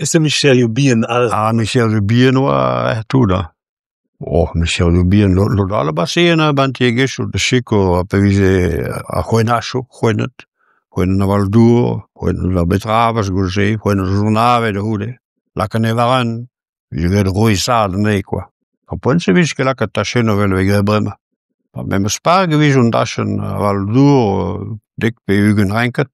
Peseurt micherioù bihan all ? Ar micherioù bihan 'oa tout hañ. Oh micherioù bihan lod all a basee 'ba an tiegezhioù da sikour pa vije ar c'houennachoù c'houennat, c'houennat avaloù-douar, c'houennat ar beterabez goude-se, c'houennat an avel da c'houde, lakaat anezhe war-eeun, 'vije graet rouesaat anezhe kwa. D'ar poent-se 'vije ket lakaet tachennoù evel 'vez graet bremañ. Er memes park e vije un dachenn avaloù-douar dek pe ugent renkad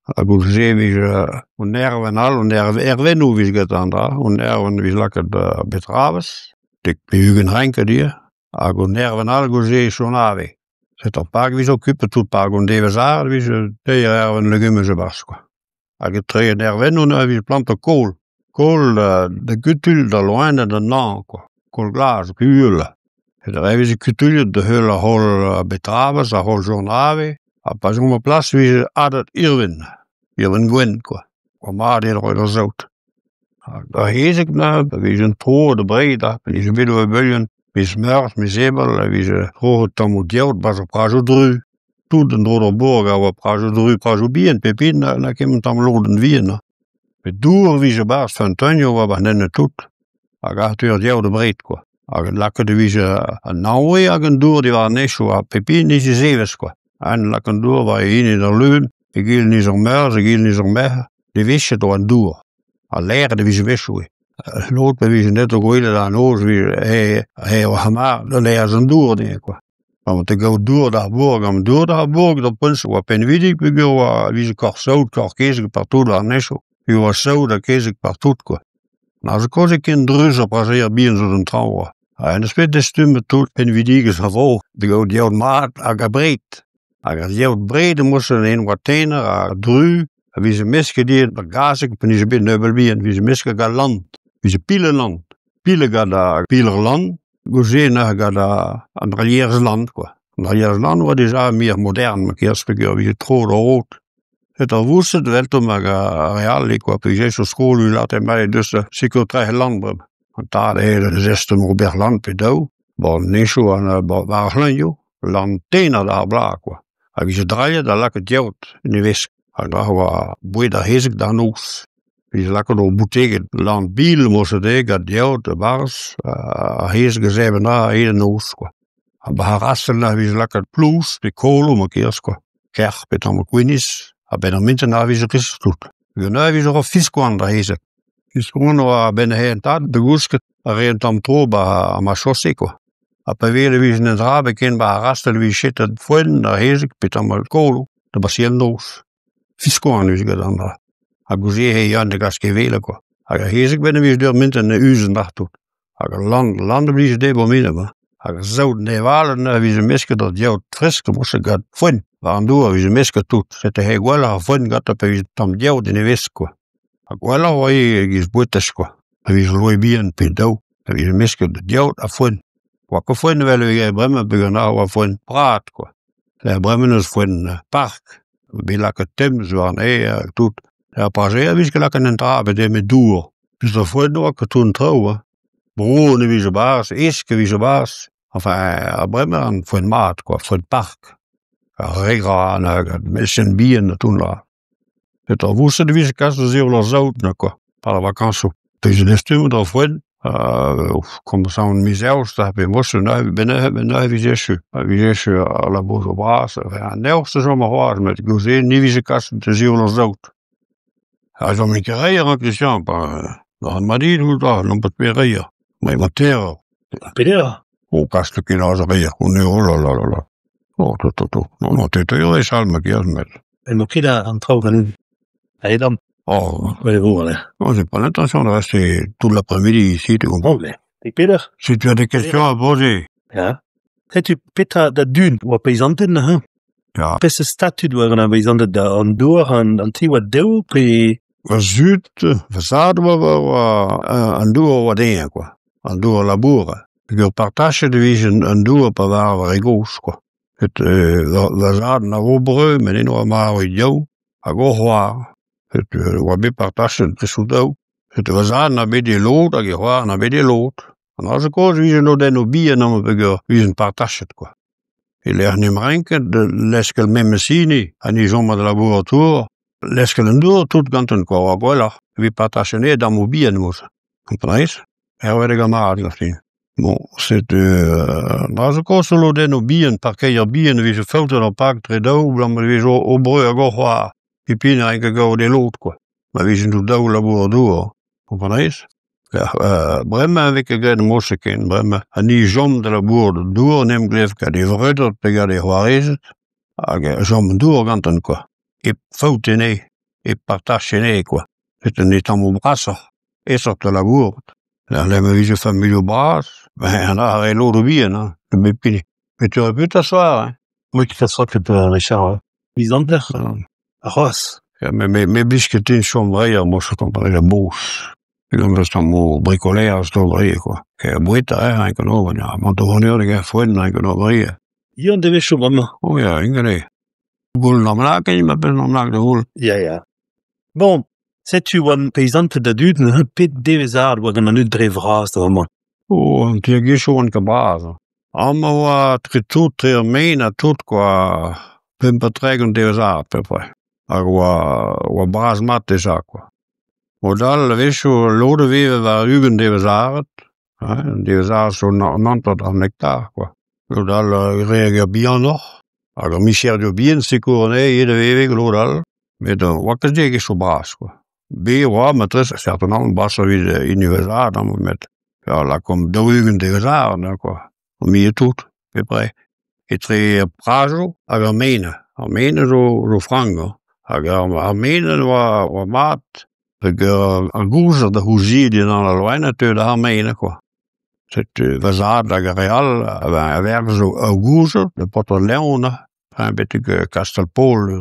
ha goude-se e vije un ervenn all, un ervennoù e vez graet an dra, un ervenn evit lakaat ar beterabez, dek pe ugent renkad ivez, hag un ervenn all goude-se sourn-avel. Setu ar park e vije okupet tout 'pad an devezh all e vije teir ervenn legumaj e-barzh kwa. Hag etre an ervennoù neuze e vije plantet kaol, kaol da gutuilh d'al loened an hañv kwa, kaol glas uhel. E veze kutuilhet da heul ar c'haol beterabez, ar c'haol sourn-avel ha pa chome plas e vije hadet irvin, irvin gwenn kwa, oa mat eo d'ar saout. Hag ar c'hezeg neuze pa vezent troet abred ha pa vije bet o ebeulien miz Meurzh, miz Ebrel e vije troc'het tammoù geot 'barzh ar prajoù druz. Tout en-dro d'ar bourk a oa prajoù druz, prajoù bihan, pep hini a lakae un tamm lodenn vihan hañ. Met dour a vije 'barzh, feunteunioù a oa 'ba 'n hent tout hag arru ar geot abred kwa. Hag lakaet e vije an anv hag an dour diwar an heñchoù ha pep hini 'nije e zevezh kwa. Eñ lak an dour war e hini d'al lun, egile 'nije ar meurzh, egile 'nije ar merc'her, devezhiet e oa an dour ha laeret e vije a-wechoù ivez. Lod pa vije net o gwelet an noz e e oa mat da laerezh an dour dezhañ kwa. Amañ da gaout dour d'ar bourk, an dour d'ar bourk d'ar poent oa pinvidik peogwir oa e vije kaoc'h-saout, kaoc'h-kezeg partout war an henchoù, e oa saout ha kezeg partout kwa. Aze kozh eo ken druz ar prajeier bihan zo d'an traoñ oa. Ha n'eus bet dastumet tout pinvidigezh ar vro da gaout yeot mat hag abred. Hag ar yeot bred moa en oa tener ha druz a vije mesket ivez gant gazeg pa 'nije bet nebeut bihan, e vije mesket gant lann, e vije pilet lann, pilet gant ar piler lann, goude neuze gant an drailherez lann kwa. An drailherez lann oa dija muioc'h modern ma kerz peogwir e vije tro da rod. Set' ar voused eveldomp hag ar re all eo kwa, peogwir zo skol lâret emañ deus sikour trec'h lann bremañ. An tad eo da zestum ober lann pe daou, bon an henchoù war ar c'hleñioù, lann tennañ d'ar bloaz kwa. A vije drailhet ha lakaet geot en e vesk. Hag aze oa boued ar c'hezeg d'an noz. Vije lakaet ur bouteged lann bil moarvat eo gant geot e-barzh ar c'hezeg a zebre anezhañ a-hed an noz kwa. Ha 'ba ar rastell a vije lakaet plouz pe kolo ma kerez kwa. Kerc'h pe tamm gwinizh a-benn ar mintin a vije tout. Neuze e vije ur fiskoan d'ar c'hezeg. Fiskoan oa a-benn he tad da gousket a rae un tamm tro 'ba ar marchose kwa. Ha pa wele e vije un dra bennak 'ba ar rastell e vije chetet foenn ar c'hezeg pe tamm kolo da baseal an noz. Fiskoan e vije graet an dra. Ha goude e yan da glask e wele kwa. Hag ar c'hezeg 'benn e vije deuet mintin uz an artoù. Hag al lann, lann a blije dezhe bourmenañ kwa. Hag ar saout nevalet neuze e vije mesket ar geot fresk moarvat gant foenn. War an douar e vije mesket tout. Setu he gwelloc'h ar foenn gantañ pa vije tamm geot en e vesk kwa. Ha gwelloc'h oa ivez e-giz bouetez kwa. Pa vije loe bihan pe daou e vije mesket geot ha foenn. Oa ket foenn evel e vez bremañ peogwir aze oa foenn prad kwa. Lec'h bremañ n'eus foenn park, bet lakaet temz warnezhe ha tout. Er prajeier e vije ket lakaet an dra ebet nemet dour. Peus ar foenn oa ket tout an traoù hañ. Bro ne vije 'barzh, esk e vije 'barzh. Enfin ha bremañ an foenn mat kwa, foenn park. Ar re gran hag ar melchen bihan ha tout 'la. Met ar voused e vije kas da zevel ar saout na kwa, 'pad ar vakañsoù. Pe vije dastumet ar foenn komañs an miz eost ha pe mosten neuze benn neuze e vije echu. E vije echu al labourioù bras an eost a chom c'hoazh met goude ne vije kaset da zevel ar saout. Ha chom ket reier hañ Christian pa mat eo nompas ket reier. Ma emañ terror. Pelec'h? O kas ket aze reier, oh là là là là. Oh to to to non non te te eo ma kerz met. Emañ ket an traoù ganin. Allez, Oh, Ouais, bon, allez. non, j'ai pas l'intention de rester tout l'après-midi ici, tu comprends? E pelec'h? Si tu as des questions à poser. Ya. Setu petra da dud oa peizanted neuze? Ya. Peseurt statud oa gant ar beizanted da an douar an, an ti oa dezho pe... Va zud, va zad oa, oa an douar oa dezhañ quoi. An douar labour. Peogwir partachet e vije an douar pa varv ar re gozh quoi. Et va zad na vo breu met en oa marv daou hag o c'hoar. Et oa bet partachet etre daou. Et va zad na bet e lod hag e c'hoar na bet e lod. An dra-se kozh e vije lodennoù bihan amañ peogwir vijent partachet quoi. E-lec'h 'n em renket leskel memes hini ha ni chom da labourat tour, leskel an dour tout gantañ quoi, oa gwelloc'h. Evit partaj anezhe dammoù bihan moa. Kompren a rez ? Hervez e gamarad ganti. Bon, setu an dra zo kaoz zo lodennoù bihan, parkeier bihan e vije faotet ar park dre daou abalamour e vije o breur hag o c'hoar pep hini a rank kaout e lod kwa. Ma vijent o-daou o labourat douar, kompren a rez ? Bremañ ne vez ket graet mod-se ken, bremañ an hini 'chom da labourat an douar en em glev gant e vreudeur pe gant e c'hoarezed hag e chom an douar gantañ kwa, hep faot anezhe, hep partaj anezhe kwa, setu an tammoù brasoc'h, aesoc'h da labourat. Lec'h ma vije familhoù bras an dra a rae lodoù bihan hein bep hini. Met petra soar hein. N'eo ket sortet Richard. Miz hanter ha c'hoazh. Me me blij ket din chom reier moa kompren a-bouez. Unan eus tammoù brikolerezh d'ober ivez kwa. Boueta eo an ober ya. Mont da vont foenn an ober ivez. Yann devezhioù bremañ. Oh ya, ingal eo. Goul an amlak eo ma penn amlak da goul. Ya, ya. Bon, setu oan peizanted da dud neuze pet devezh art oa gant an dud dre vras da vremañ. Oh, an tiegezhioù oant ket bras. Amañ oa tre tout, tre ar maen ha tout kwa, 35 devezh art peupre. Hag oa oa bras-mat deja kwa. Mod all a-wechoù lod a veve war 20 devezh arat, hein, un devezh arat zo an hanter d'an hektar kwa. Lod all a rae bihanoc'h, hag ar micherioù bihan sikour anezhe ivez da vevañ lod all. Met oa ket tiegezhioù bras kwa. Bet e oa matreze certainement brasoc'h evit hini va zad amañ met ya lakaomp 40 devezh arat kwa, muiañ tout bepred. Etre ar prajoù hag ar menez, ar menez zo zo frank hañ, hag ar menez oa oa mat hag ar gouzoug da c'houziet dindan al loened teu d'ar menez kwa. Setu va zad hag ar re all a verz ar gouzoug da paotr al Leon hañ betek Kastell-Paol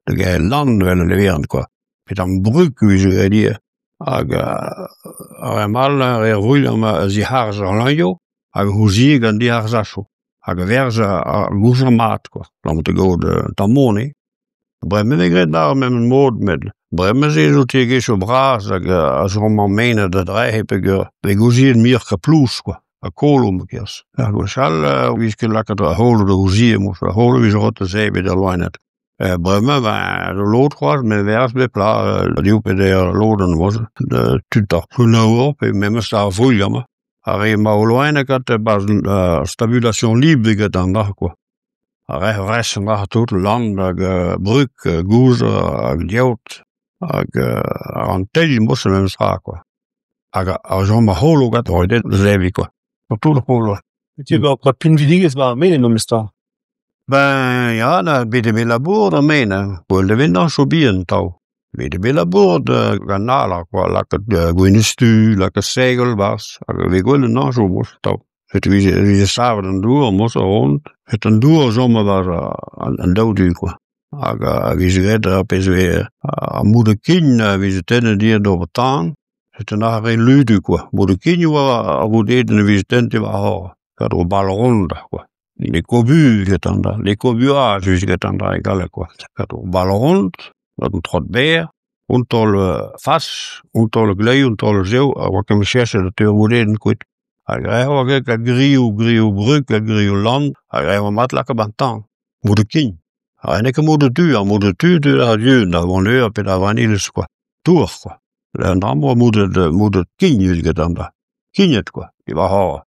da gael lann evel a leveran kwa. Met an brug e vije graet ivez hag ar re all ar re vouilh a-ziabarzh ar leurioù hag c'houziek an diabarzhachoù hag a verzh ar gouzoug mat kwa abalamour da gaout un tamm moneiz. Bremañ e vez graet ar memes mod met bremañ se zo tiegezhioù bras hag a chom ar menez da drec'hiñ peogwir vez gouziet muioc'h ka plouz kwa ha kolo ma kerz. Ar gwechall e vije ket lakaet ar c'holo da gouziet moarvat, ar c'holo e vije roet da zebriñ d'al loened. Bremañ ben zo lod c'hoazh me 'verzh bep bloaz div pe deir lodenn moarvat da tud ar plouneour pe memes ar vouilh amañ. Ar re emañ o loened gante 'barzh ar stabulation libr get an dra kwa. Ar re vres an dra tout lann hag brug gouzoug hag geot hag an teil moarvat memes tra kwa. Hag ar chom ar c'holo gante roit da zebriñ kwa. Surtout ar c'holo. Setu ur pinvidigezh 'ba ar menez memes tra. Ben ya, na bet eo bet labourat ar menez, gwell e vez añsoù bihan atav. Bet eo bet labourat gant alar kwa, lakaat gwenez-du, lakaat segel 'barzh, hag e vez gwelet an añsoù moarvat atav. Setu e vije savet an dour moarvat a-hont, setu an dour a chom e-barzh an daou du kwa. Hag a vije graet ar pezh vez ar mouded-kign a vije tennet ivez d'ober tan, setu neuze ar re ludu kwa. Mouded-kign oa ar voudedenn a vije tennet diwar gant ur bal ront kwa. Les cobues get an dra, les cobuages get an dra e galleg kwa. Gant ur bal ront, gant un trot berr, un taol fas, un taol gleiz, un taol zev, a oa ket cheñchet an teu voudedenn kuit. Hag eñ oa graet gant grioù, grioù brug ha grioù lann, hag eñ oa mat lakaat 'ba 'n tan, mouded-kign. Ha n'eo ket mouded-du, ar mouded-du deuet ar yun da vont pe da vanilhez kwa, dour kwa. An dra-mañ oa mouded mouded-kign get an dra, kignet kwa, diwar c'horr.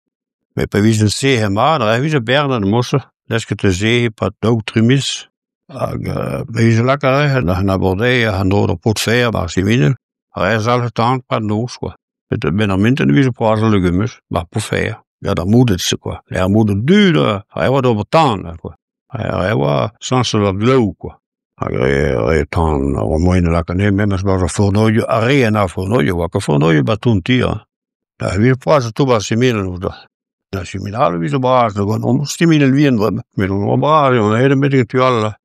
Met pa vije sec'het mat, e vije bernet moarvat, lesket da sec'hiñ e-pad daou tri miz. Hag pa vije lakaet an abardaez an dro d'ar paotr-fer 'ba ar siminal, a zalc'he tan 'pad noz kwa. Met a-benn ar mintin e vije poazhet legumaj 'ba ar paotr-fer gant ar mouded-se kwa. Ar mouded du da e oa d'ober tan kwa. E oa sañset ar glaou kwa. Hag re tan a oa moaien da lakaat anezhe memes 'barzh ar fournoioù, ar re en ar fournoioù 'oa ket fournoioù 'ba toull an ti hañ. Da evit poazhet tout 'ba ar siminal ouzh Ar siminal a vije bras da gant siminal vihan bremañ met on oa bras eo aet betek tu all.